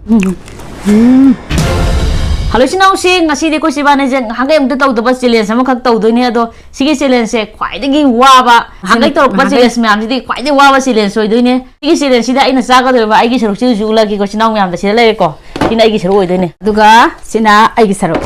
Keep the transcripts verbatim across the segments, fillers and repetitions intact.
Hello ꯏꯆꯤꯟ ꯏꯅꯥꯎꯁꯤ, ꯉꯁꯤꯗꯤ ꯑꯩꯈꯣꯏ ꯏꯕꯥꯅꯤꯁꯦ ꯉꯍꯥꯟꯈꯩ ꯑꯃꯨꯛꯇ ꯇꯧꯗꯕ ꯆꯦꯂꯦꯟꯖ ꯑꯃꯈꯛ ꯇꯧꯗꯣꯏꯅꯦ꯫ ꯑꯗꯣ ꯁꯤꯒꯤ ꯆꯦꯂꯦꯟꯖꯁꯦ ꯈ꯭ꯋꯥꯏꯗꯒꯤ ꯋꯥꯕ, ꯉꯍꯥꯟꯈꯩ ꯇꯧꯔꯛꯄ ꯉꯍꯥꯟꯈꯩ ꯆꯦꯂꯦꯟꯖ ꯃꯌꯥꯝꯁꯤꯗꯤ ꯈ꯭ꯋꯥꯏꯗꯒꯤ ꯋꯥꯕ ꯆꯦꯂꯦꯟꯖ ꯑꯣꯏꯗꯣꯏꯅꯦ꯫ ꯁꯤꯒꯤ ꯆꯦꯂꯦꯟꯖꯁꯤꯗ ꯑꯩꯅ ꯆꯥꯒꯗꯧꯔꯤꯕ ꯑꯩꯒꯤ ꯁꯔꯨꯛꯁꯤ ꯍꯧꯖꯤꯛ ꯎꯠꯂꯛꯀꯦꯀꯣ, ꯏꯆꯤꯟ ꯏꯅꯥꯎ ꯃꯌꯥꯝꯗ꯫ ꯁꯤꯗ ꯂꯩꯔꯦꯀꯣ, ꯁꯤꯅ ꯑꯩꯒꯤ ꯁꯔꯨꯛ ꯑꯣꯏꯗꯣꯏꯅꯦ꯫ ꯑꯗꯨꯒ ꯁꯤꯅ ꯑꯩꯒꯤ ꯁꯔꯨꯛ꯫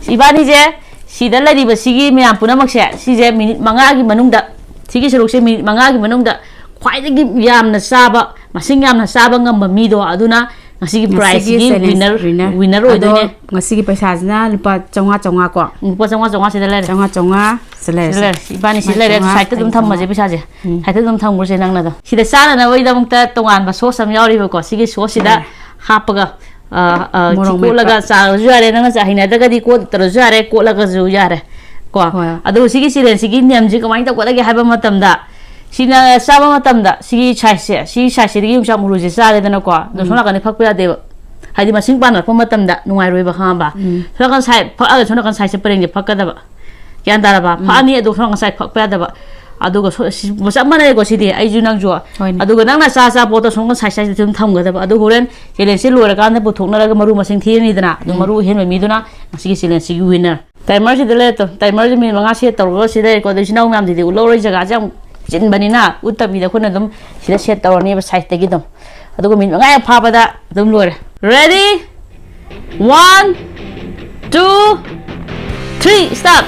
ꯏꯕꯥꯅꯤꯁꯦ ꯁꯤꯗ ꯂꯩꯔꯤꯕ ꯁꯤꯒꯤ ꯃꯌꯥꯝ ꯄꯨꯝꯅꯃꯛꯁꯦ, ꯁꯤꯁꯦ ꯃꯤꯅꯤꯠ ꯃꯉꯥꯒꯤ ꯃꯅꯨꯡꯗ, ꯁꯤꯒꯤ ꯁꯔꯨꯛꯁꯦ ꯃꯤꯅꯤꯠ ꯃꯉꯥꯒꯤ ꯃꯅꯨꯡꯗ ꯈ꯭ꯋꯥꯏꯗꯒꯤ ꯌꯥꯝꯅ ꯆꯥꯕ, ꯃꯁꯤꯡ ꯌꯥꯝꯅ ꯆꯥꯕ ꯉꯝꯕ ꯃꯤꯗꯣ, ꯑꯗꯨꯅ ꯉꯁꯤꯒꯤ ꯉꯁꯤꯒꯤ ꯄ꯭ꯔꯥꯏꯖꯁꯤꯒꯤ ꯆꯦꯂꯦꯟꯖ ꯋꯤꯟꯅꯔ, ꯋꯤꯟꯅꯔ꯫ ꯋꯤꯟꯅꯔ ꯑꯗꯣ ꯑꯣꯏꯗꯣꯏꯅꯦ꯫ ꯉꯁꯤꯒꯤ ꯄꯩꯁꯥꯁꯤꯅ ꯂꯨꯄꯥ ꯆꯥꯝꯃꯉꯥ, ꯆꯥꯝꯃꯉꯥ ꯀꯣ? ꯂꯨꯄꯥ ꯆꯥꯝꯃꯉꯥ, ꯆꯥꯝꯃꯉꯥ ꯁꯤꯗ ꯂꯩꯔꯦ꯫ ꯆꯥꯝꯃꯉꯥ, ꯆꯥꯝꯃꯉꯥ ꯁꯤꯗ ꯂꯩꯔꯦ꯫ ꯁꯤꯗ ꯂꯩꯔꯦ꯫ ꯏꯕꯥꯅꯤ ꯁꯤ ꯂꯨꯄꯥ ꯂꯩꯔꯦ꯫ ꯆꯥꯝꯃꯉꯥ, ꯁꯥꯏꯠꯇ ꯑꯗꯨꯝ ꯊꯝꯃꯁꯦ ꯆꯥꯝꯃꯉꯥ꯫ ꯄꯩꯁꯥꯁꯦ꯫ ꯎꯝ꯫ ꯁꯥꯏꯠꯇ ꯑꯗꯨꯝ ꯊꯝꯈ꯭ꯔꯁꯦ ꯅꯪꯅ ꯑꯗꯨꯝ꯫ ꯁꯤꯗ ꯆꯥꯅꯅꯕꯒꯤꯗꯃꯛꯇ ꯇꯣꯉꯥꯟꯕ ꯁꯣꯁ ꯑꯃ ꯌꯥꯎꯔꯤꯕꯀꯣ꯫ ꯁꯤꯒꯤ ꯁꯣꯁꯁꯤꯗ ꯂꯩꯔꯦ꯫ ꯍꯥꯞꯄꯒ, ꯑ, ꯑ, ꯃꯣꯔꯣꯛ ꯀꯣꯠꯂꯒ ꯃꯦꯠꯄ꯫ ꯆꯥꯔꯁꯨ ꯌꯥꯔꯦ꯫ ꯅꯪꯅ ꯆꯥ ꯍꯩꯅꯗ꯭ꯔꯒꯗꯤ ꯀꯣꯠꯇ꯭ꯔꯁꯨ ꯌꯥꯔꯦ, ꯀꯣꯠꯂꯒꯁꯨ ꯌꯥꯔꯦ꯫ ꯀꯣ? ꯍꯣꯏ꯫ ꯑꯗꯣ ꯁꯤꯒꯤ ꯆꯦꯂꯦꯟꯖꯁꯤꯒꯤ ꯅꯤꯌꯝꯁꯤ ꯀꯃꯥꯏꯅ ꯇꯧꯒꯗꯒꯦ ꯍꯥꯏꯕ ꯃꯇꯝꯗ, ꯁꯤꯅ ꯆꯥꯕ ꯃꯇꯝꯗ ꯁꯤꯒꯤ ꯁꯥꯏꯖꯁꯦ, ꯁꯤꯒꯤ ꯁꯥꯏꯖꯁꯤꯗꯒꯤ ꯌꯣꯡꯆꯥꯛ ꯃꯔꯨꯁꯦ ꯆꯥꯔꯦꯗꯅꯀꯣ꯫ ꯑꯗꯣ ꯁꯣꯝ ꯎꯝ꯫ ꯅꯥꯀꯟꯗ ꯐꯛꯄ ꯌꯥꯗꯦꯕ꯫ ꯍꯥꯏꯗꯤ ꯃꯁꯤꯡ ꯄꯥꯟꯅꯔꯛꯄ ꯃꯇꯝꯗ ꯅꯨꯡꯉꯥꯏꯔꯣꯏꯕ, ꯈꯪꯉꯕ? ꯎꯝ꯫ ꯁꯣꯝ ꯅꯥꯀꯟ ꯁꯥꯏ ꯐꯛꯑꯒ ꯁꯣꯝ ꯅꯥꯀꯟ ꯁꯥꯏꯁꯦ ꯄꯔꯦꯡꯁꯦ ꯐꯛꯀꯗꯕ꯫ ꯒ꯭ꯌꯥꯟ ꯇꯥꯔꯕ? ꯎꯝ꯫ ꯐꯛꯑꯅꯤ, ꯑꯗꯨ ꯁꯣꯝ ꯅꯥꯀꯟ ꯁꯥꯏ ꯐꯛꯄ ꯌꯥꯗꯕ꯫ ꯑꯗꯨꯒ ꯁꯣ-, ꯁꯤ ꯆꯞ ꯃꯥꯟꯅꯩꯀꯣ ꯁꯤꯗꯤ, ꯑꯩꯁꯨ ꯅꯪꯁꯨ꯫ ꯍꯣꯏꯅꯦ꯫ ꯑꯗꯨꯒ ꯅꯪꯅ ꯆꯥ ꯆꯥ ꯄꯣꯠꯇꯣ ꯁꯣꯝ ꯅꯥꯀꯟ ꯁꯥꯏ ꯁꯥꯏꯁꯤꯗ ꯑꯗꯨꯝ ꯊꯝꯒꯗꯕ꯫ ꯑꯗꯨ ꯍꯣꯔꯦꯟ ꯆꯦꯂꯦꯟꯖꯁꯦ ꯂꯣꯏꯔꯀꯥꯟꯗ ꯄꯨꯊꯣꯛꯅꯔꯒ ꯃꯔꯨ ꯃꯁꯤꯡ ꯊꯤꯔꯅꯤꯗꯅ꯫ ꯑꯗꯨ ꯎꯝ꯫ ꯃꯔꯨ ꯑꯍꯦꯟꯕ ꯃꯤꯗꯨꯅ ꯉꯁꯤꯒꯤ ꯆꯦꯂꯦꯟꯖꯁꯤꯒꯤ ꯋꯤꯟꯅꯔ꯫ ꯇꯥꯏꯃꯔꯁꯤꯗ ꯂꯩꯔꯦ ꯇꯣ꯫ ꯇꯥꯏꯃꯔꯁꯦ ꯃꯤꯅꯤꯠ ꯃꯉꯥ ꯁꯦꯠ ꯇꯧꯔꯒ ꯁꯤꯗ ꯂꯩꯔꯦꯀꯣ꯫ ꯑꯗꯣ ꯏꯆꯤꯟ ꯏꯅꯥꯎ ꯃꯌꯥꯝꯁꯤꯗꯤ ꯎꯠꯂꯧꯔꯣꯏ, ꯖꯒꯥꯁꯦ ꯌꯥꯝ ꯆꯤꯟꯕꯅꯤꯅ ꯎꯠꯇꯕꯤꯗ ꯑꯩꯈꯣꯏꯅ ꯑꯗꯨꯝ ꯁꯤꯗ ꯁꯦꯠ ꯇꯧꯔꯅꯦꯕ, ꯁꯥꯏꯠꯇꯒꯤ ꯑꯗꯨꯝ꯫ ꯑꯗꯨꯒ ꯃꯤꯅꯤꯠ ꯃꯉꯥ ꯍꯦꯛ ꯐꯥꯕꯗ ꯑꯗꯨꯝ ꯂꯣꯏꯔꯦ꯫ Ready? One, two, three, start!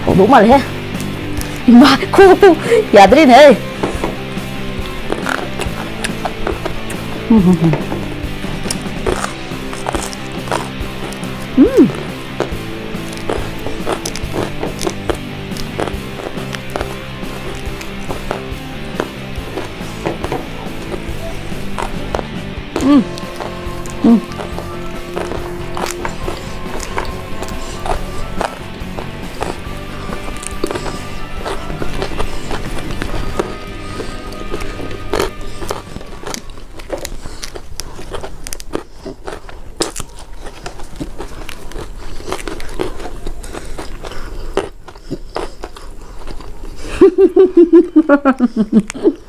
ꯍꯧꯗꯧ ꯃꯥꯜꯂꯦꯍꯦ꯫ ꯏꯃꯥ! ꯈꯨ! ꯌꯥꯗ꯭ꯔꯦꯅꯦꯍꯦ꯫ ꯎꯝ, ꯎꯝ, ꯎꯝ꯫ ꯎꯝ꯫ ꯎꯝ꯫ ꯎꯝ꯫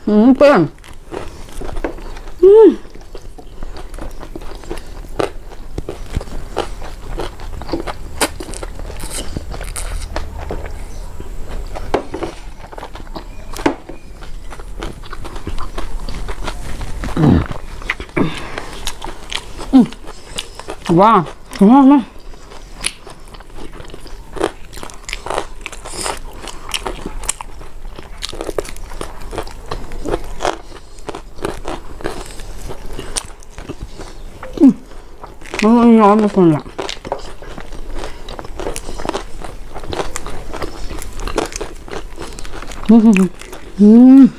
ꯎꯝ, ꯄꯦꯟ꯫ ꯎꯝ꯫ ꯋꯥ꯫ ꯎꯝ, ꯃꯔꯨ ꯑꯅꯤ ꯌꯥꯎꯔꯝꯕ ꯁꯣꯝꯗ꯫ ꯎꯝ꯫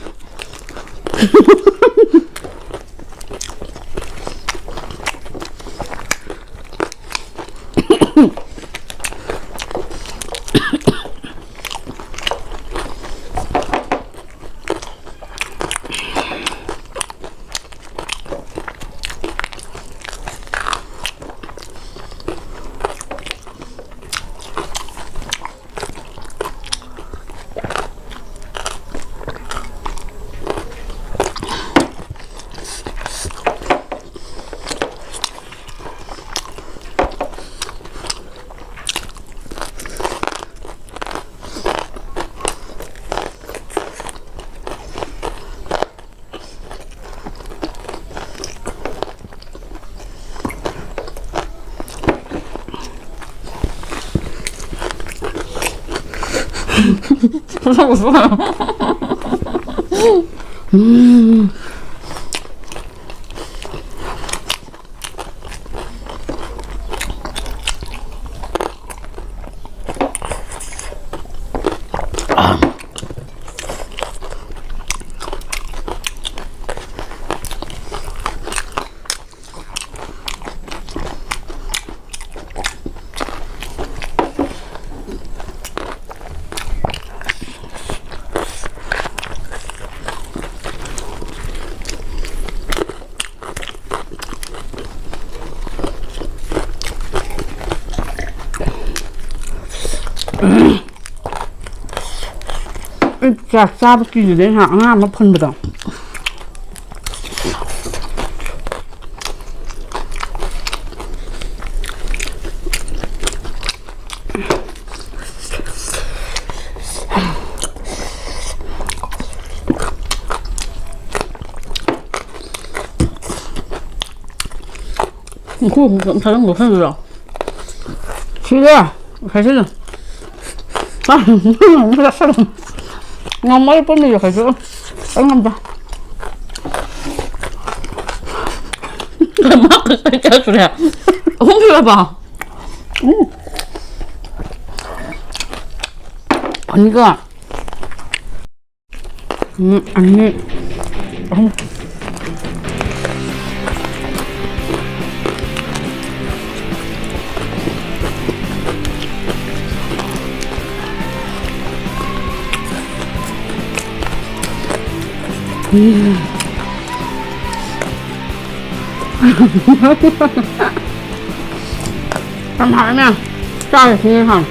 ꯑꯩ ꯆꯥꯛ ꯆꯥꯕ ꯀꯤꯖꯗꯦ, ꯉꯥꯏꯍꯥꯛ ꯑꯉꯥꯡ ꯑꯃ ꯐꯨꯟꯕꯗꯣ꯫ ꯈꯨ ꯊꯥꯖꯟꯕ ꯈꯪꯗ꯭ꯔꯣ? ꯁꯤꯔꯦ꯫ ꯉꯁꯥꯏꯁꯨ꯫ ꯉꯝꯃꯔꯣꯏ ꯄꯨꯟꯅ ꯌꯣꯛꯈꯩꯁꯨ꯫ ꯑꯩ ꯉꯝꯗꯦ꯫ ꯃꯥ ꯀꯩ ꯀꯌꯥ ꯁꯨꯔꯦ? ꯑꯍꯨꯝ ꯁꯨꯔꯕꯣ? ꯎꯝ꯫ ꯑꯅꯤꯒ꯫ ꯎꯝ, ꯑꯅꯤ, ꯑꯍꯨꯝ꯫ ꯎꯝ꯫ ꯌꯥꯝ ꯍꯥꯎꯋꯦ ꯃꯌꯥꯝ꯫ ꯆꯥꯔꯤꯁꯤꯅꯦ ꯍꯥꯎꯋꯦ꯫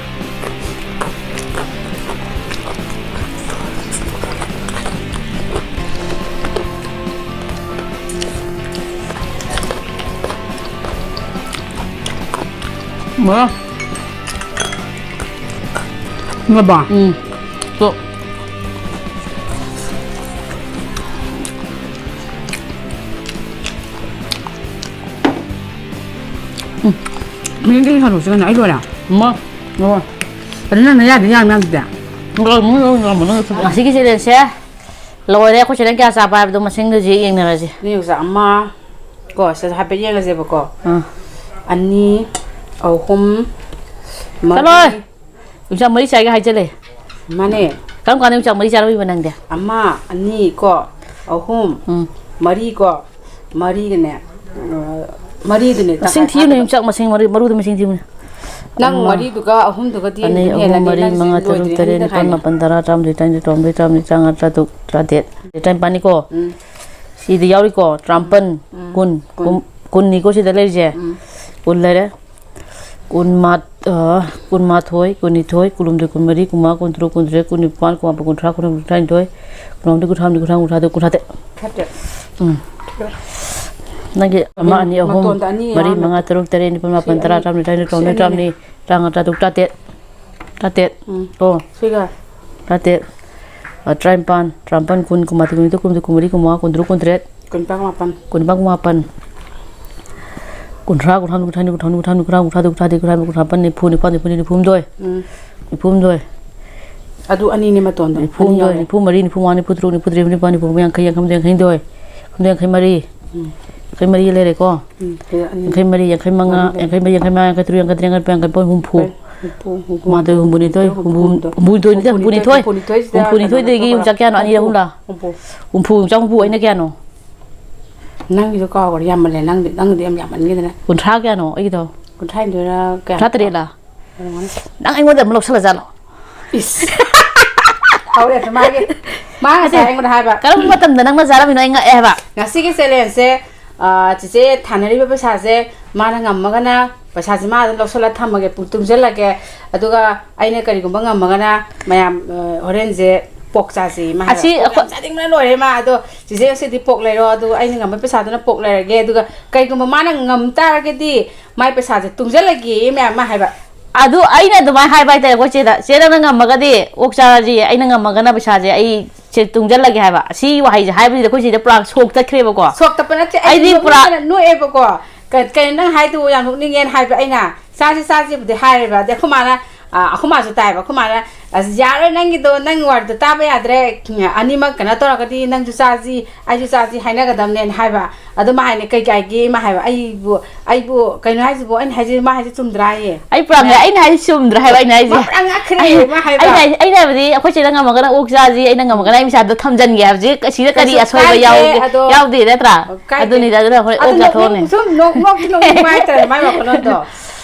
ꯃꯣꯔꯣꯛ꯫ ꯉꯕ? ꯎꯝ꯫ ꯇꯣ꯫ ꯎꯝ꯫ ꯃꯤꯅꯤꯠ ꯀꯌꯥ ꯁꯥꯟꯅꯧꯁꯤ ꯀꯩꯅꯣ? ꯑꯩ ꯂꯣꯏꯔꯦ꯫ ꯃꯥ꯫ ꯂꯣꯏꯔꯦ꯫ ꯑꯗꯨ ꯅꯪꯅ ꯌꯥꯗꯤ ꯌꯥꯝ ꯌꯥꯝꯗꯦ꯫ ꯂꯣꯏꯔꯦ, ꯃꯣꯏ ꯂꯣꯏ ꯉꯝꯕ ꯅꯪ ꯊꯕꯛ꯫ ꯉꯁꯤꯒꯤ ꯆꯦꯂꯦꯟꯖꯁꯦ ꯂꯣꯏꯔꯦ꯫ ꯑꯩꯈꯣꯏ ꯆꯦꯂꯦꯟꯖ ꯀꯌꯥ ꯆꯥꯕ ꯍꯥꯏꯕꯗꯣ ꯃꯁꯤꯡꯗꯣ ꯍꯧꯖꯤꯛ ꯌꯦꯡꯅꯔꯁꯤ꯫ ꯅꯦ ꯌꯣꯡꯆꯥꯛ ꯑꯃ ꯀꯣ, ꯁꯤꯗ ꯍꯥꯏꯐꯦꯠ ꯌꯦꯡꯉꯁꯦꯕꯀꯣ꯫ ꯑꯥ꯫ ꯑꯅꯤ, ꯑꯍꯨꯝ, ꯃꯔꯤ꯫ ꯆꯠꯂꯣꯏ! ꯌꯣꯡꯆꯥꯛ ꯃꯔꯤ ꯆꯥꯏꯒ ꯍꯥꯏꯖꯜꯂꯦ꯫ ꯃꯥꯅꯦ꯫ ꯀꯔꯝ ꯀꯥꯟꯗ ꯌꯣꯡꯆꯥꯛ ꯃꯔꯤ ꯆꯥꯔꯝꯃꯤꯕ ꯅꯪꯗꯤ? ꯑꯃ, ꯑꯅꯤ ꯀꯣ, ꯑꯍꯨꯝ, ꯎꯝ꯫ ꯃꯔꯤ ꯀꯣ, ꯃꯔꯤꯒꯅꯦ, ꯑ, ꯃꯔꯤꯗꯨꯅꯦ ꯃꯁꯤꯡ ꯇꯪꯈꯥꯏ ꯊꯤꯌꯨꯅꯦ, ꯐꯥꯗꯕ꯫ ꯌꯣꯡꯆꯥꯛ ꯃꯁꯤꯡ ꯃꯔꯤ, ꯃꯔꯨꯗ ꯃꯁꯤꯡ ꯊꯤꯌꯨꯅꯦ꯫ ꯅꯪ ꯑꯃ, ꯃꯔꯤꯗꯨꯒ ꯑꯍꯨꯝꯗꯨꯒꯗꯤ ꯑꯅꯤ, ꯑꯗꯨꯝ ꯑꯍꯨꯝ, ꯍꯦꯜꯂꯅꯤ, ꯃꯔꯤ, ꯅꯪꯒꯤꯁꯨ ꯃꯉꯥ, ꯑꯗꯨꯝ ꯇꯔꯨꯛ, ꯂꯣꯏꯗ꯭ꯔꯤꯉꯩ ꯇꯔꯦꯠ, ꯅꯤꯄꯥꯜ, ꯇꯪꯈꯥꯏꯅꯦ꯫ ꯃꯥꯄꯜ, ꯇꯔꯥ, ꯇꯔꯥꯃꯥꯊꯣꯏ, ꯇꯔꯥꯅꯤꯊꯣꯏ, ꯇꯔꯥꯍꯨꯝꯗꯣꯏ, ꯇꯔꯥꯃꯔꯤ, ꯇꯔꯥꯃꯉꯥ, ꯇꯔꯥꯇꯔꯨꯛ, ꯇꯔꯥꯇꯔꯦꯠ, ꯇꯔꯥꯅꯤꯄꯥꯜꯅꯤꯀꯣ꯫ ꯎꯝ꯫ ꯁꯤꯗ ꯌꯥꯎꯔꯤꯀꯣ, ꯇꯔꯥꯃꯥꯄꯜ, ꯎꯝ꯫ ꯀꯨꯟ, ꯀꯨꯟ꯫ ꯀꯨꯟ-, ꯀꯨꯟꯅꯤꯀꯣ ꯁꯤꯗ ꯂꯩꯔꯤꯁꯦ꯫ ꯎꯝ꯫ ꯀꯨꯟ ꯂꯩꯔꯦ꯫ ꯀꯨꯟꯃꯥ-, ꯑ, ꯀꯨꯟꯃꯥꯊꯣꯏ, ꯀꯨꯟꯅꯤꯊꯣꯏ, ꯀꯨꯟꯍꯨꯝꯗꯣꯏ, ꯀꯨꯟꯃꯔꯤ, ꯀꯨꯟꯃꯉꯥ, ꯀꯨꯟꯇꯔꯨꯛ, ꯀꯨꯟꯇꯔꯦꯠ, ꯀꯨꯟꯅꯤꯄꯥꯜ, ꯀꯨꯟꯃꯥꯄꯜ, ꯀꯨꯟꯊ꯭ꯔꯥ, ꯀꯨꯟꯍꯨꯝꯗꯣꯏ, ꯀꯨꯟꯊ꯭ꯔꯥꯅꯤꯊꯣꯏ, ꯀꯨꯟꯍꯨꯝꯗꯣꯏ, ꯀꯨꯟꯊ꯭ꯔꯥ, ꯀꯨꯟꯊ꯭ꯔꯥ, ꯀꯨꯟꯊ꯭ꯔꯥ, ꯀꯨꯟꯊ꯭ꯔꯥ, ꯀꯨꯟꯊ꯭ꯔꯥ꯫ ꯀꯨꯟꯊ꯭ꯔꯥ ꯇꯔꯦꯠ꯫ ꯎꯝ꯫ ꯅꯪꯒꯤ ꯑꯃ, ꯑꯅꯤ, ꯑꯍꯨꯝ, ꯃꯇꯣꯟꯗ ꯑꯅꯤ ꯃꯔꯤ, ꯌꯥꯎꯔꯝꯃꯦ꯫ ꯃꯉꯥ, ꯇꯔꯨꯛ, ꯇꯔꯦꯠ, ꯅꯤꯄꯥꯜ, ꯁꯤ ꯃꯥꯄꯜ, ꯇꯔꯥ, ꯑꯅꯤ, ꯇꯔꯥꯃꯥꯊꯣꯏ, ꯁꯤ ꯇꯔꯥꯅꯤꯊꯣꯏ, ꯑꯅꯤꯅꯦ꯫ ꯇꯔꯥꯃꯔꯤ, ꯇꯔꯥꯃꯉꯥ, ꯇꯔꯥꯇꯔꯨꯛ, ꯇꯔꯥꯇꯔꯦꯠ꯫ ꯇꯔꯥꯇꯔꯦꯠ꯫ ꯎꯝ꯫ ꯀꯣ꯫ ꯁꯤꯒ꯫ ꯇꯔꯥꯇꯔꯦꯠ꯫ ꯑ, ꯇꯔꯥꯅꯤꯄꯥꯜ, ꯇꯔꯥꯃꯥꯄꯜ, ꯀꯨꯟ, ꯀꯨꯟꯃꯥꯊꯣꯏ, ꯀꯨꯟꯅꯤꯊꯣꯏ, ꯀꯨꯟꯍꯨꯝꯗꯣꯏ, ꯀꯨꯟꯃꯔꯤ, ꯀꯨꯟꯃꯉꯥ, ꯀꯨꯟꯇꯔꯨꯛ, ꯀꯨꯟꯇꯔꯦꯠ꯫ ꯀꯨꯟꯅꯤꯄꯥꯜ, ꯀꯨꯟꯃꯥꯄꯜ꯫ ꯀꯨꯟꯅꯤꯄꯥꯜ, ꯀꯨꯟꯃꯥꯄꯜ꯫ ꯀꯨꯟꯊ꯭ꯔꯥ, ꯀꯨꯟꯊ꯭ꯔꯥ, ꯀꯨꯟꯊ꯭ꯔꯥ, ꯀꯨꯟꯊ꯭ꯔꯥ, ꯀꯨꯟꯊ꯭ꯔꯥ, ꯀꯨꯟꯊ꯭ꯔꯥ, ꯀꯨꯟꯊ꯭ꯔꯥ, ꯅꯤꯐꯨ, ꯅꯤꯐꯨ, ꯅꯤꯐꯨ, ꯅꯤꯐꯨ ꯃꯥꯄꯟ, ꯅꯤꯐꯨ, ꯅꯤꯐꯨ, ꯅꯤꯐꯨ, ꯅꯤꯐꯨ ꯍꯨꯝꯗꯣꯏ, ꯎꯝ꯫ ꯅꯤꯐꯨ ꯍꯨꯝꯗꯣꯏ, ꯑꯗꯨ ꯑꯅꯤꯅꯦ ꯃꯇꯣꯟꯗꯣ, ꯅꯤꯐꯨ ꯍꯨꯝꯗꯣꯏ, ꯑꯅꯤ ꯌꯥꯎꯔꯦ꯫ ꯅꯤꯐꯨ ꯃꯔꯤ, ꯅꯤꯐꯨ ꯃꯉꯥ, ꯅꯤꯐꯨ ꯇꯔꯨꯛ, ꯅꯤꯐꯨ ꯇꯔꯦꯠ, ꯅꯤꯐꯨ ꯅꯤꯄꯥꯟ, ꯅꯤꯐꯨ ꯍꯨꯝꯗꯣꯏ, ꯌꯥꯡꯈꯩ, ꯌꯥꯡꯈꯩ, ꯌꯥꯡꯈꯩ ꯃꯔꯤ, ꯎꯝ꯫ ꯌꯥꯡꯈꯩ ꯃꯔꯤ ꯂꯩꯔꯦꯀꯣ꯫ ꯎꯝ, ꯁꯤꯗ ꯑꯅꯤ꯫ ꯌꯥꯡꯈꯩ ꯃꯔꯤ, ꯌꯥꯡꯈꯩ ꯃꯉꯥ, ꯃꯔꯤ ꯂꯩꯔꯦ꯫ ꯌꯥꯡꯈꯩ ꯃꯔꯤ, ꯌꯥꯡꯈꯩ ꯃꯉꯥ, ꯌꯥꯡꯈꯩ ꯇꯔꯨꯛ, ꯌꯥꯡꯈꯩ ꯇꯔꯦꯠ, ꯌꯥꯡꯈꯩ ꯅꯤꯄꯥꯟ, ꯌꯥꯡꯈꯩ ꯃꯥꯄꯟ, ꯍꯨꯝꯐꯨ꯫ ꯍꯨꯝꯐꯨ, ꯍꯨꯝꯐꯨ, ꯍꯨꯝꯐꯨ꯫ ꯃꯥꯗꯣ ꯍꯨꯝꯐꯨꯅꯤꯊꯣꯏ, ꯍꯨꯝꯐꯨ, ꯍꯨꯝꯐꯨ, ꯍꯨꯝꯐꯨꯅꯤꯊꯣꯏ, ꯍꯨꯝꯐꯨꯅꯤꯊꯣꯏ, ꯍꯨꯝꯐꯨꯅꯤꯊꯣꯏ, ꯍꯨꯝꯐꯨꯅꯤꯊꯣꯏꯁꯤꯗ ꯍꯨꯝꯐꯨꯅꯤꯊꯣꯏꯗꯒꯤ ꯀꯩꯅꯣ ꯌꯣꯡꯆꯥꯛ ꯀꯌꯥꯅꯣ? ꯑꯅꯤꯔ ꯇꯧꯔꯒ ꯑꯍꯨꯝꯂ? ꯍꯨꯝꯐꯨ꯫ ꯍꯨꯝꯐꯨ ꯌꯣꯡꯆꯥꯛ ꯍꯨꯝꯐꯨ, ꯑꯩꯅ ꯀꯌꯥꯅꯣ? ꯅꯪꯒꯤꯗꯣ ꯀꯥꯎꯈ꯭ꯔꯦ, ꯌꯥꯝꯃꯜꯂꯦ꯫ ꯅꯪꯗꯤ, ꯅꯪꯗꯤ ꯌꯥꯝ ꯌꯥꯝꯃꯟꯈꯤꯗꯅ꯫ ꯀꯨꯟꯊ꯭ꯔꯥ ꯀꯌꯥꯅꯣ ꯑꯩꯒꯤꯗꯣ? ꯀꯨꯟꯊ꯭ꯔꯥ ꯍꯨꯝꯗꯣꯏꯔ ꯀꯌꯥ? ꯀꯨꯟꯊ꯭ꯔꯥ ꯇꯔꯦꯠꯂ? ꯑꯣꯏꯔꯝꯒꯅꯤ꯫ ꯅꯪ ꯑꯩꯉꯣꯟꯗ ꯑꯃꯨꯛ ꯂꯧꯁꯜꯂꯖꯥꯠꯂꯣ? ꯏꯁ! ꯍꯧꯔꯦ ꯑꯗꯨ ꯃꯥꯒꯤ, ꯃꯥ ꯉꯁꯥꯏ ꯅꯠꯇꯦ꯫ ꯑꯩꯉꯣꯟꯗ ꯍꯥꯏꯕ꯫ ꯀꯔꯝꯕ ꯃꯇꯝꯗ ꯅꯪꯅ ꯆꯥꯔꯝꯃꯤꯅꯣ? ꯑꯩ ꯉꯛꯑꯦ ꯍꯥꯏꯕ꯫ ꯉꯁꯤꯒꯤ challengeꯁꯦ, ꯑ, ꯆꯤꯆꯦ ꯊꯥꯅꯔꯤꯕ ꯄꯩꯁꯥꯁꯦ ꯃꯥꯅ ꯉꯝꯃꯒꯅ ꯄꯩꯁꯥꯁꯦ ꯃꯥ ꯑꯗꯨꯝ ꯂꯧꯁꯜꯂ ꯊꯝꯃꯒꯦ, ꯄꯨ-, ꯇꯨꯡꯁꯤꯜꯂꯒꯦ꯫ ꯑꯗꯨꯒ ꯑꯩꯅ ꯀꯔꯤꯒꯨꯝꯕ ꯉꯝꯃꯒꯅ ꯃꯌꯥꯝ, ꯑ, ꯍꯣꯔꯦꯟꯁꯦ pork ꯆꯥꯁꯦꯌꯦ ꯃꯥ ꯍꯥꯏꯕ꯫ ꯑꯁꯤ pork ꯌꯥꯝ ꯑꯩꯈꯣꯏ ꯆꯥꯅꯤꯡꯕꯅ ꯂꯣꯏꯔꯦ ꯃꯥ꯫ ꯑꯗꯣ ꯆꯤꯆꯦ ꯉꯁꯤꯗꯤ pork ꯂꯩꯔꯣ, ꯑꯗꯨꯒ ꯑꯩꯅ ꯉꯝꯕ ꯄꯩꯁꯥꯗꯨꯅ pork ꯂꯩꯔꯒꯦ꯫ ꯑꯗꯨꯒ ꯀꯩꯒꯨꯝꯕ ꯃꯥꯅ ꯉꯝ ꯇꯥꯔꯒꯗꯤ ꯃꯥꯏ ꯄꯩꯁꯥꯁꯦ ꯇꯨꯡꯁꯤꯜꯂꯒꯦꯌꯦ ꯃꯌꯥꯝ ꯃꯥ ꯍꯥꯏꯕ꯫ ꯑꯗꯨ ꯑꯩꯅ ꯑꯗꯨꯃꯥꯏꯅ ꯍꯥꯏꯕ ꯍꯥꯏꯇꯥꯔꯦ ꯑꯩꯈꯣꯏ ꯆꯦꯗ, "ꯆꯦ, ꯅꯪꯅ ꯉꯝꯃꯒꯗꯤ ꯑꯣꯛ ꯆꯥꯔꯁꯤ, ꯑꯩꯅ ꯉꯝꯃꯒꯅ ꯄꯩꯁꯥꯁꯦ ꯑꯩ ꯁꯦ ꯇꯨꯡꯁꯤꯜꯂꯒꯦ" ꯍꯥꯏꯕ꯫ ꯑꯁꯤ ꯋꯥꯍꯩꯁꯦ ꯍꯥꯏꯕꯁꯤꯗ ꯑꯩꯈꯣꯏ ꯆꯦꯗ ꯄꯨꯔꯥ shock ꯆꯠꯈ꯭ꯔꯦꯕꯀꯣ꯫ Shock ꯆꯠꯄ ꯅꯠꯇꯦ, ꯑꯩꯗꯤ ꯑꯩꯗꯤ ꯄꯨꯔꯥ ꯅꯣꯛꯅꯤꯡꯕꯅ ꯅꯣꯛꯑꯦꯕꯀꯣ꯫ "ꯀ-, ꯀꯩꯅꯣ ꯅꯪ ꯍꯥꯏꯗꯨꯕꯨ ꯌꯥꯝ ꯅꯣꯛꯅꯤꯡꯉꯦꯅ" ꯍꯥꯏꯕ ꯑꯩꯅ꯫ "ꯆꯥꯁꯤ, ꯆꯥꯁꯤꯕꯨꯗꯤ" ꯍꯥꯏꯔꯦꯕ꯫ ꯑꯗꯩ ꯑꯩꯈꯣꯏ ꯃꯥꯅ, ꯑ, ꯑꯩꯈꯣꯏ ꯃꯥꯁꯨ ꯇꯥꯏꯕ꯫ ꯑꯩꯈꯣꯏ ꯃꯥꯅ, "ꯑꯁ, ꯌꯥꯔꯣꯏ, ꯅꯪꯒꯤꯗꯣ, ꯅꯪ ꯋꯥꯔꯤꯗꯣ ꯇꯥꯕ ꯌꯥꯗ꯭ꯔꯦ꯫ ꯑꯅꯤꯃꯛ ꯀꯩꯅꯣ ꯇꯧꯔꯒꯗꯤ ꯅꯪꯁꯨ ꯆꯥꯁꯤ, ꯑꯩꯁꯨ ꯆꯥꯁꯤ ꯍꯥꯏꯅꯒꯗꯕꯅꯦꯅ" ꯍꯥꯏꯕ꯫ ꯑꯗꯨ ꯃꯥ ꯍꯥꯏꯅꯦ, "ꯀꯩ ꯀꯥꯏꯒꯦ?" ꯃꯥ ꯍꯥꯏꯕ, "ꯑꯩꯕꯨ, ꯑꯩꯕꯨ ꯀꯩꯅꯣ ꯍꯥꯏꯁꯤꯕꯨ? ꯑꯩꯅ ꯍꯥꯏꯁꯤ, ꯃꯥ ꯍꯥꯏꯁꯤ ꯆꯨꯝꯗ꯭ꯔꯥ ꯍꯥꯏꯌꯦ?" ꯑꯩ ꯄꯨꯔꯥ ꯉꯛꯑꯦ꯫ ꯑꯩꯅ ꯍꯥꯏꯁꯤ ꯆꯨꯝꯗ꯭ꯔꯥ ꯍꯥꯏꯕ ꯑꯩꯅ ꯍꯥꯏꯁꯦ? ꯃꯥ ꯄꯨꯔꯥ ꯉꯛꯈ꯭ꯔꯦ, ꯑꯩꯅ, ꯃꯥ ꯍꯥꯏꯕ꯫ ꯑꯩꯅ ꯍꯥꯏ-, ꯑꯩꯅ ꯍꯥꯏꯕꯗꯤ ꯑꯩꯈꯣꯏ ꯆꯦꯅ ꯉꯝꯃꯒꯅ ꯑꯣꯛ ꯆꯥꯁꯤ, ꯑꯩꯅ ꯉꯝꯃꯒꯅ ꯑꯩ ꯄꯩꯁꯥꯗꯣ ꯊꯝꯖꯟꯒꯦ ꯍꯥꯏꯕꯁꯦ ꯁꯤꯗ ꯀꯔꯤ ꯀꯩꯁꯨ ꯑꯁꯣꯏꯕ ꯀꯥꯏꯗꯦ, ꯌꯥꯎꯒꯦ? ꯑꯗꯣ ꯌꯥꯎꯗꯦꯗ ꯅꯠꯇ꯭ꯔꯥ? ꯀꯥꯏꯗꯦ꯫ ꯑꯗꯨꯅꯤꯗ, ꯑꯗꯨꯅ ꯍꯣꯔꯦꯟ ꯑꯗꯣ ꯑꯣꯛ ꯅꯣꯛꯅꯤꯡ-, ꯆꯥꯊꯣꯛꯑꯅꯤ꯫ ꯁꯨꯝ ꯅꯣꯛ-, ꯅꯣꯛꯇꯤ ꯅꯣꯛꯅꯤꯡꯕ ꯍꯥꯏꯇꯥꯔꯦ ꯃꯥꯏ ꯋꯥꯈꯜꯂꯣꯟꯗꯣ꯫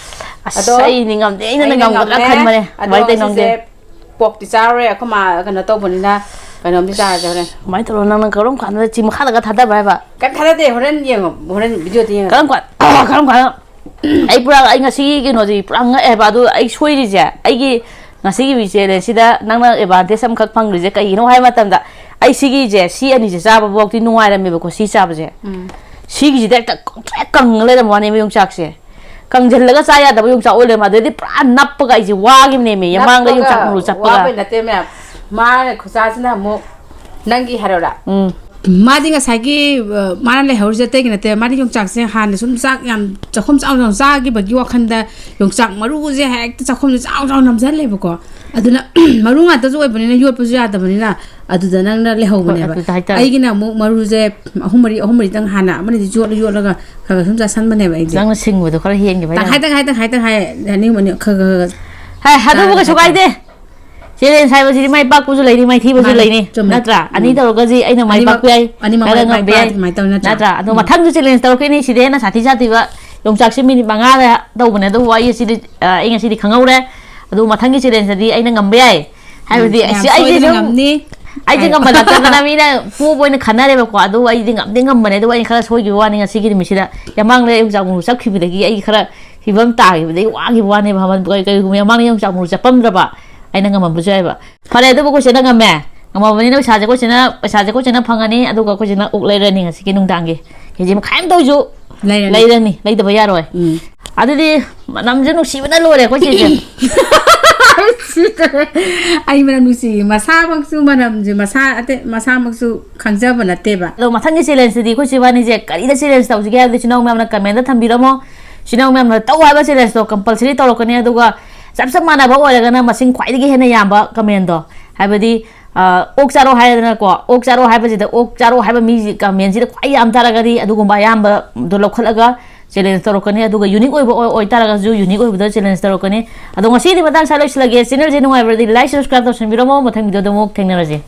ꯑꯁ, ꯑꯗꯣ ꯑꯩꯗꯤ ꯉꯝꯗꯦ, ꯑꯩꯅ ꯑꯩꯅ ꯉꯝꯒꯗ꯭ꯔꯥ ꯉꯝꯃꯦ꯫ ꯈꯟꯕꯅꯦ꯫ ꯑꯗꯣ ꯀꯃꯥꯏꯅ ꯇꯧꯔꯤꯅꯣ ꯉꯁꯤꯁꯦ ꯈꯪꯗꯦ꯫ Porkꯇꯤ ꯆꯥꯔꯔꯣꯏ, ꯑꯩꯈꯣꯏ ꯃꯥ ꯀꯩꯅꯣ ꯇꯧꯕꯅꯤꯅ, ꯀꯩꯅꯣꯝꯗꯤ ꯆꯥꯔꯁꯦ ꯍꯣꯔꯦꯟ꯫ ꯀꯃꯥꯏꯅ ꯇꯧꯔꯣ? ꯅꯪꯅ ꯀꯔꯝ ꯀꯥꯟꯗ ꯆꯤ ꯃꯈꯥꯗꯒ ꯊꯥꯗꯕ꯭ꯔꯥ ꯍꯥꯏꯕ? ꯀꯩꯝ ꯊꯥꯗꯗꯦ, ꯍꯣꯔꯦꯟ ꯌꯦꯡꯉꯣ, ꯍꯣꯔꯦꯟ videoꯗ ꯌꯦꯡꯉꯣ꯫ ꯀꯔꯝ ꯀꯥꯟ-, ꯀꯔꯝ ꯀꯥꯟꯗ? ꯑꯩ ꯄꯨꯔꯥ, ꯑꯩ ꯉꯁꯤꯒꯤ ꯀꯩꯅꯣꯁꯤ ꯄꯨꯔꯥ ꯉꯛꯑꯦꯕ꯫ ꯑꯗꯨ ꯑꯩ ꯁꯣꯏꯔꯤꯁꯦ, ꯑꯩꯒꯤ ꯉꯁꯤꯒꯤ challengeꯁꯤꯗ ꯅꯪꯅ advantage ꯑꯃꯈꯛ ꯐꯪꯗ꯭ꯔꯤꯁꯦ ꯀꯩꯒꯤꯅꯣ ꯍꯥꯏꯕ ꯃꯇꯝꯗ, ꯑꯩ ꯁꯤꯒꯤꯁꯦ, ꯁꯤ ꯑꯅꯤꯁꯦ ꯆꯥꯕ ꯐꯥꯎꯗꯤ ꯅꯨꯡꯉꯥꯏꯔꯝꯃꯦꯕꯀꯣ, ꯁꯤ ꯆꯥꯕꯁꯦ꯫ ꯎꯝ꯫ ꯁꯤꯒꯤꯁꯤꯗ ꯍꯦꯛꯇ ꯀꯪꯇ꯭ꯔꯤꯛ ꯀꯪꯉ ꯂꯩꯔꯝꯕ ꯋꯥꯅꯦꯕ ꯌꯣꯡꯆꯥꯛꯁꯦ꯫ ꯀꯪꯁꯤꯜꯂꯒ ꯆꯥ ꯌꯥꯗꯕ ꯌꯣꯡꯆꯥꯛ ꯑꯣꯏ ꯂꯩꯔꯝꯃꯦ꯫ ꯑꯗꯩꯗꯤ ꯄꯨꯔꯥ ꯅꯞꯄꯒ ꯑꯩꯁꯦ ꯋꯥꯈꯤꯕꯅꯦꯃꯤ꯫ ꯌꯦꯃꯥꯡꯗ ꯅꯞꯄꯒ ꯌꯣꯡꯆꯥꯛ ꯃꯔꯨ ꯆꯞꯄꯒ꯫ ꯋꯥꯕꯩ ꯅꯠꯇꯦ ꯃꯌꯥꯝ꯫ ꯃꯥꯅ ꯈꯨꯠꯁꯥꯁꯤꯅ ꯑꯃꯨꯛ ꯅꯪꯒꯤ ꯍꯥꯏꯔꯛꯑꯣꯔꯥ? ꯎꯝ꯫ ꯃꯥꯗꯤ ꯉꯁꯥꯏꯒꯤ, ꯑ, ꯃꯥꯅ ꯂꯩꯍꯧꯔꯤꯁꯦ ꯑꯇꯩꯒꯤ ꯅꯠꯇꯦ꯫ ꯃꯥꯗꯤ ꯌꯣꯡꯆꯥꯛꯁꯦ ꯍꯥꯟꯅ ꯁꯨꯝ ꯆꯥꯛ ꯌꯥꯝ, ꯆꯥꯛꯈꯨꯝ ꯆꯥꯎ ꯆꯥꯎ ꯆꯥꯈꯤꯕꯒꯤ ꯋꯥꯈꯜꯗ ꯌꯣꯡꯆꯥꯛ ꯃꯔꯨꯁꯦ ꯍꯦꯛꯇ ꯆꯥꯛꯈꯨꯝꯁꯦ ꯆꯥꯎ ꯆꯥꯎ ꯅꯝꯁꯤꯜꯂꯦꯕꯀꯣ꯫ ꯑꯗꯨꯅ ꯃꯔꯨ ꯉꯥꯛꯇꯁꯨ ꯑꯣꯏꯕꯅꯤꯅ ꯌꯣꯠꯄꯁꯨ ꯌꯥꯗꯕꯅꯤꯅ ꯑꯗꯨꯗ ꯅꯪꯅ ꯂꯩꯍꯧꯕꯅꯦꯕ꯫ ꯍꯣꯏ, ꯑꯗꯨꯗ ꯍꯥꯏꯇꯥꯔꯦ꯫ ꯑꯩꯒꯤꯅ ꯑꯃꯨꯛ ꯃꯔꯨꯁꯦ ꯑꯍꯨꯝ ꯃꯔꯤ, ꯑꯍꯨꯝ ꯃꯔꯤꯗꯪ ꯍꯥꯟꯅ ꯑꯃꯅꯤꯗꯤ ꯌꯣꯠꯂ ꯌꯣꯠꯂꯒ ꯈꯔ ꯈꯔ ꯁꯨꯝ ꯆꯥꯁꯟꯕꯅꯦꯕ ꯑꯩꯗꯤ꯫ ꯅꯪꯅ ꯁꯤꯡꯕꯗꯣ ꯈꯔ ꯍꯦꯟꯈꯤꯕ ꯍꯥꯏꯇꯥꯔꯦ꯫ ꯇꯪꯈꯥꯏ, ꯇꯪꯈꯥꯏ, ꯇꯪꯈꯥꯏ, ꯇꯪꯈꯥꯏ, ꯑꯅꯤ ꯑꯍꯨꯝ, ꯑꯅꯤ ꯈꯔ ꯈꯔ ꯈꯔ ꯍꯥꯏ, ꯑꯗꯨꯕꯨ ꯆꯥꯔꯒ ꯀꯩꯁꯨ ꯍꯥꯏꯇꯥꯔꯦ꯫ ꯀꯥꯏꯗꯦ꯫ ꯆꯦꯂꯦꯟꯖ ꯍꯥꯏꯕꯁꯤꯗꯤ ꯃꯥꯏ ꯄꯥꯛꯄꯁꯨ ꯂꯩꯅꯤ, ꯃꯥꯏꯊꯤꯕꯁꯨ ꯃꯥꯅꯤ, ꯂꯩꯅꯤ꯫ ꯆꯨꯝꯃꯦ꯫ ꯅꯠꯇ꯭ꯔꯥ? ꯑꯅꯤ ꯎꯝ꯫ ꯇꯧꯔꯒꯗꯤ ꯑꯩꯅ ꯃꯥꯏ ꯑꯅꯤꯃꯛ, ꯄꯥꯛꯄ ꯌꯥꯏ, ꯑꯅꯤꯃꯛ ꯅꯪꯅ ꯃꯥꯏ ꯉꯝꯕ ꯄꯥꯛꯄ ꯌꯥꯏ꯫ ꯑꯗꯨꯃꯥꯏꯅ ꯇꯧꯋꯤ ꯅꯠꯇ꯭ꯔꯥ? ꯅꯠꯇ꯭ꯔꯥ? ꯑꯗꯣ ꯎꯝ꯫ ꯃꯊꯪꯁꯨ ꯆꯦꯂꯦꯟꯖ ꯇꯧꯔꯛꯀꯅꯤ꯫ ꯁꯤꯗꯩ ꯍꯦꯟꯅ ꯁꯥꯊꯤ ꯁꯥꯊꯤꯕ ꯌꯣꯡꯆꯥꯛꯁꯦ ꯃꯤꯅꯤꯠ ꯃꯉꯥꯗ ꯇꯧꯕꯅꯦ꯫ ꯑꯗꯨꯕꯨ ꯑꯩ ꯉꯁꯤꯗꯤ, ꯑ, ꯑꯩ ꯉꯁꯤꯗꯤ ꯈꯪꯍꯧꯔꯦ꯫ ꯑꯗꯨ ꯃꯊꯪꯒꯤ ꯆꯦꯂꯦꯟꯖꯇꯗꯤ ꯑꯩꯅ ꯉꯝꯕ ꯌꯥꯏ꯫ ꯍꯥꯏꯕꯗꯤ, ꯎꯝ, ꯌꯥꯝ ꯑꯁ, ꯑꯩꯁꯦ ꯁꯣꯏꯗꯅ ꯁꯨꯝ, ꯉꯝꯅꯤ꯫ ꯑꯩꯁꯦ ꯍꯥꯏ꯫ ꯉꯝꯃꯜꯂꯛꯇꯗꯅ ꯃꯤꯅ ꯄꯣꯕ ꯑꯣꯏꯅ ꯈꯟꯅꯔꯦꯕꯀꯣ꯫ ꯑꯗꯨꯕꯨ ꯑꯩꯗꯤ ꯉꯝꯗꯤ ꯉꯝꯕꯅꯦ꯫ ꯑꯗꯨꯕꯨ ꯑꯩꯅ ꯈꯔ ꯁꯣꯏꯈꯤꯕ ꯋꯥꯅꯤ ꯉꯁꯤꯒꯤ ꯅꯨꯃꯤꯠꯁꯤꯗ꯫ ꯌꯥꯝꯃꯥꯡꯗ ꯌꯣꯡꯆꯥꯛ ꯃꯔꯨ ꯆꯞꯈꯤꯕꯗꯒꯤ ꯑꯩ ꯈꯔ ꯐꯤꯕꯝ ꯇꯥꯈꯤꯕꯗꯒꯤ ꯋꯥꯈꯤꯕ ꯋꯥꯅꯦꯕ꯫ ꯃꯃꯜ ꯀꯩ-, ꯀꯩꯒꯨꯝꯕ ꯃꯃꯥꯡꯗ ꯌꯣꯡꯆꯥꯛ ꯃꯔꯨ ꯆꯞꯄꯝꯗ꯭ꯔꯕ ꯑꯩꯅ ꯉꯝꯃꯝꯕꯁꯨ ꯌꯥꯏꯕ꯫ ꯐꯔꯦ, ꯑꯗꯨꯕꯨ ꯑꯩꯈꯣꯏ ꯆꯦꯅ ꯉꯝꯃꯦ꯫ ꯉꯝꯃꯕꯅꯤꯅ ꯄꯩꯁꯥꯁꯦ ꯑꯩꯈꯣꯏ ꯆꯦꯅ, ꯄꯩꯁꯥꯁꯦ ꯑꯩꯈꯣꯏ ꯆꯦꯅ ꯐꯪꯉꯅꯤ, ꯑꯗꯨꯒ ꯑꯩꯈꯣꯏ ꯆꯦꯅ ꯑꯣꯛ ꯂꯩꯔꯅꯤ ꯉꯁꯤꯒꯤ ꯅꯨꯡꯗꯥꯡꯒꯤ꯫ ꯀꯦ ꯖꯤ ꯃꯈꯥꯏ ꯑꯃ ꯇꯧꯔꯁꯨ ꯂꯩꯔꯅꯤ꯫ ꯂꯩꯔꯅꯤ, ꯂꯩꯗꯕ ꯌꯥꯔꯣꯏ꯫ ꯎꯝ꯫ ꯑꯗꯨꯗꯤ ꯃꯅꯝꯁꯦ ꯅꯨꯡꯁꯤꯕꯅ ꯂꯣꯏꯔꯦ ꯑꯩꯈꯣꯏ ꯆꯦꯁꯦ꯫ ꯑꯩ ꯃꯅꯝ ꯅꯨꯡꯁꯤ, ꯃꯁꯥꯃꯛꯁꯨ ꯃꯅꯝꯁꯦ, ꯃꯁꯥ ꯑꯇꯩ, ꯃꯁꯥꯃꯛꯁꯨ ꯈꯪꯖꯕ ꯅꯠꯇꯦꯕ꯫ ꯑꯗꯣ ꯃꯊꯪꯒꯤ ꯆꯦꯂꯦꯟꯖꯇꯗꯤ ꯑꯩꯈꯣꯏ ꯆꯦ ꯏꯕꯥꯅꯤꯁꯦ ꯀꯔꯤꯗ ꯆꯦꯂꯦꯟꯖ ꯇꯧꯁꯤꯒꯦ ꯍꯥꯏꯕꯗꯤ ꯏꯆꯤꯟ ꯏꯅꯥꯎ ꯃꯌꯥꯝꯅ ꯀꯃꯦꯟꯗ ꯊꯝꯕꯤꯔꯝꯃꯣ꯫ ꯏꯆꯤꯟ ꯏꯅꯥꯎ ꯃꯌꯥꯝꯅ ꯇꯧ ꯍꯥꯏꯕ ꯆꯦꯂꯦꯟꯖꯇꯣ ꯀꯝꯄꯜꯁꯔꯤ ꯇꯧꯔꯛꯀꯅꯤ꯫ ꯑꯗꯨꯒ ꯆꯞ ꯆꯞ ꯃꯥꯟꯅꯕ ꯑꯣꯏꯔꯒꯅ ꯃꯁꯤꯡ ꯈ꯭ꯋꯥꯏꯗꯒꯤ ꯍꯦꯟꯅ ꯌꯥꯝꯕ ꯀꯃꯦꯟꯗꯣ, ꯍꯥꯏꯕꯗꯤ, ꯑ, ꯑꯣꯛ ꯆꯥꯔꯣ ꯍꯥꯏꯔꯦꯗꯅꯀꯣ, ꯑꯣꯛ ꯆꯥꯔꯣ ꯍꯥꯏꯕꯁꯤꯗ ꯑꯣꯛ ꯆꯥꯔꯣ ꯍꯥꯏꯕ ꯃꯤꯁꯤ ꯀꯃꯦꯟꯁꯤꯗ ꯈ꯭ꯋꯥꯏ ꯌꯥꯝ ꯇꯥꯔꯒꯗꯤ ꯑꯗꯨꯒꯨꯝꯕ ꯑꯌꯥꯝꯕꯗꯣ ꯂꯧꯈꯠꯂꯒ ꯆꯦꯂꯦꯟꯖ ꯇꯧꯔꯛꯀꯅꯤ꯫ ꯑꯗꯨꯒ ꯌꯨꯅꯤꯛ ꯑꯣꯏꯕ ꯑꯣꯏ, ꯑꯣꯏꯇꯥꯔꯒꯁꯨ ꯌꯨꯅꯤꯛ ꯑꯣꯏꯕꯗ ꯆꯦꯂꯦꯟꯖ ꯇꯧꯔꯛꯀꯅꯤ꯫ ꯑꯗꯣ ꯉꯁꯤꯗꯤ ꯃꯇꯥꯡ ꯁ꯭ꯋꯥꯏ ꯂꯣꯏꯁꯤꯜꯂꯒꯦ꯫ ꯆꯦꯅꯦꯜꯁꯦ ꯅꯨꯡꯉꯥꯏꯕꯗꯤ ꯂꯥꯏꯛ, ꯁꯕꯁꯀ꯭ꯔꯥꯏꯕ ꯇꯧꯁꯟꯕꯤꯔꯝꯃꯣ꯫ ꯃꯊꯪ ꯚꯤꯗꯤꯑꯣꯗ ꯑꯃꯨꯛ ꯊꯦꯡꯅꯔꯁꯦ꯫